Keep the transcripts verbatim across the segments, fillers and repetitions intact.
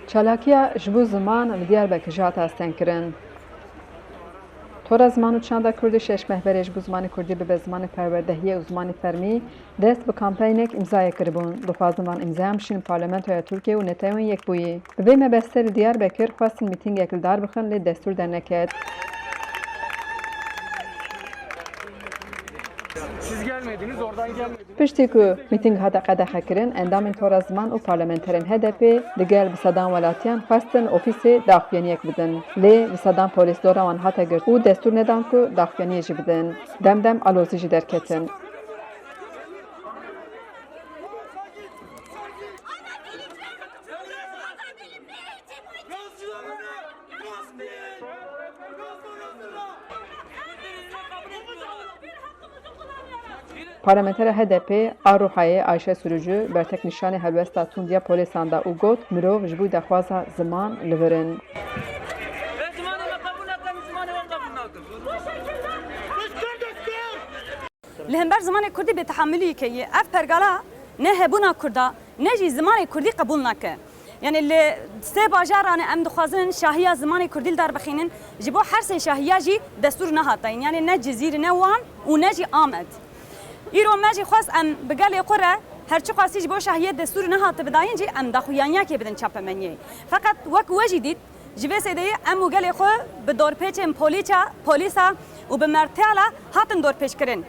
Çalakiya ji bo ziman li Diyarbekir jî hat astengkirin. Tora Ziman û Çanda Kurdî şeş meh berê ji bo zimanê kurdî bibe zimanê perwerdehiyê û zimanê fermî dest bi kampeynek îmzayê kiribûn. Dixwazin van îmzayan bişînin Parlamentoya Tirkiyê û Netewên Yekbûyî. Bi vê mebestê li Diyarbekir xwestin mîtîngek li dar bixin, lê destûr derneket. Siz gelmediniz, oradan gelmediniz. Piştî ku mîtîng hate qedexekirin, endamên Tora Ziman û parlamenterên H D P digel bi sedan welatiyan xwestin ofîsê daxuyaniyek bidin. Lê bi sedan polîs dora wan hate girt û destûr nedan ku daxuyaniyê jî bidin. Dem dem alozî jî derketin. Parlamentera H D P a Rûhayê Ayşe Sürücü bertek nîşanê helwesta tund ya polîsan da û got, mirov ji bo daxwaza ziman li vir in. Li hember zimanê kurdî bêtehamilî heye. Ev pergala ne hebûna kurda, ne jî zimanê kurdî qebûl nake. Yanî li sê bajaran e, em dixwazin şahiya zimanê kurdî li dar bixînin. Ji bo her sê şahiya jî destûr nehatayîn. Yanî ne Cizîr, ne Wan û ne jî Amed. Îro me jî xwest em bi gelê xwe re her çiqasî ji bo şahiyê destûr nehatibe dayîn jî em daxuyaniyekê bidin çapemeniyê. Feqet wek we jî dît, ji vê sêdeyê em û gelê xwe bi dorpêçên polîça, polîsa û bi mertiyala hatin dorpêçkirin.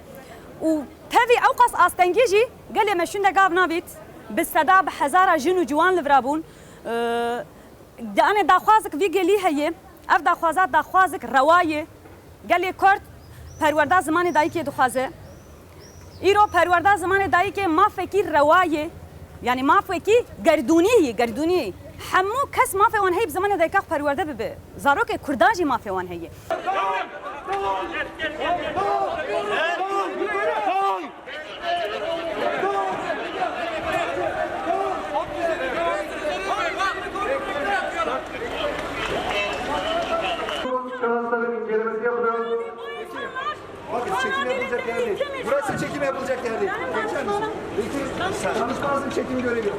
Û tevî ewqas astengî jî gelê me şûnde gav navît, bi seda, bi hezara jin û ciwan li vira bûn. Ee, Danê daxwazik vî gelî heye. Ev daxwaza daxwazik rewa ye. Gelê Kurd perwerda zimanê dayikê dixwaze. Îro perwerda zimanê dayikê mafekî rewa ye. Yanî mafekî gerdûnî ye, gerdûnî. Hemû kes mafê wan heye bi zimanê dayika xwe perwerde bibe. Zarokê kurdan jî mafê wan heye. Şu an sanırım incelemesi yapılıyor. Bakın, çekim yapılacak yer değil. Burası çekim yapılacak yer değil. Geçer misin? Peki, tanışmanızın çekim görevi yok.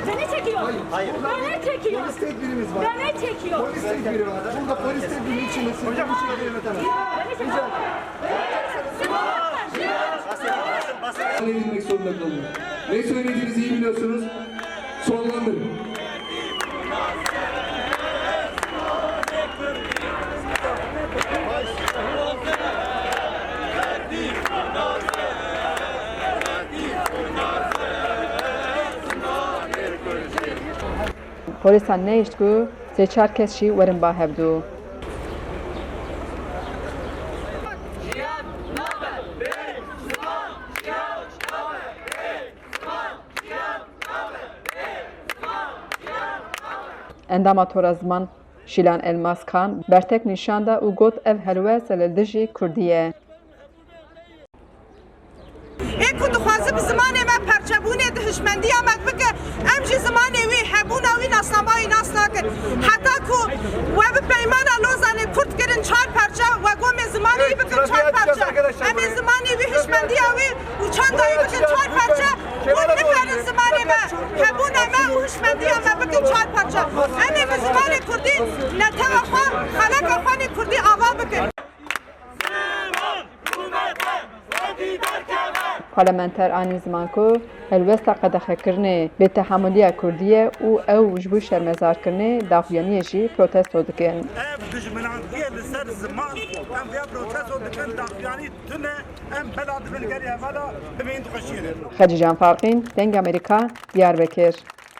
Beni çekiyor. Hayır. Hayır. Burada Beni bir çekiyor. Polis tedbirimiz var. Beni çekiyor. Polis tedbiri var. Burada polis tedbiri içinde siz bir şey göremediniz. Beni çekiyor. Rica ederim. Halledilmek zorunda kalıyor. Ne söylediğinizi iyi biliyorsunuz. Sonlandırın. Polîsan nehişt ku sê çar kes jî werin ba hevdû. Endama Tora Ziman Şîlan Elmas Kan bertek nîşan da û got, ev helwest li dijî kurdî ye. Ê ku dixwaze bi zimanê me perçebûnê di hişmendiya me bike, em jî zimanê wî, hebûna wî, nasnama wî nas nakin. Heta ku we bi peymana Lozanê Kurd kirin çar parça, we gomê zimanê wî bikin çar parça. Em ê zimanê wî, hişmendiya wî û çanda wî bikin çar parça û nikarin zimanê me, hebûna me û hişmendiya me bikin çar parça. Em ê bi zimanê kurdî netewa xwe, xeleka xwe nê kurdî ava bikin. Parlamenter anî ziman ku helwesta qedexekirinê bêtehamiliya kurdî ye û ew ji bo şermezarkirinê daxuyaniyê jî protesto dikin. Ev dijminantiye li ser ziman, em vê protesto dikin, daxuyanî tune, em bela dibin gelê hevala, bimîn dixweşiyê de. Xecîcan Farqîn, Dengê Amerîka, Diyarbekir.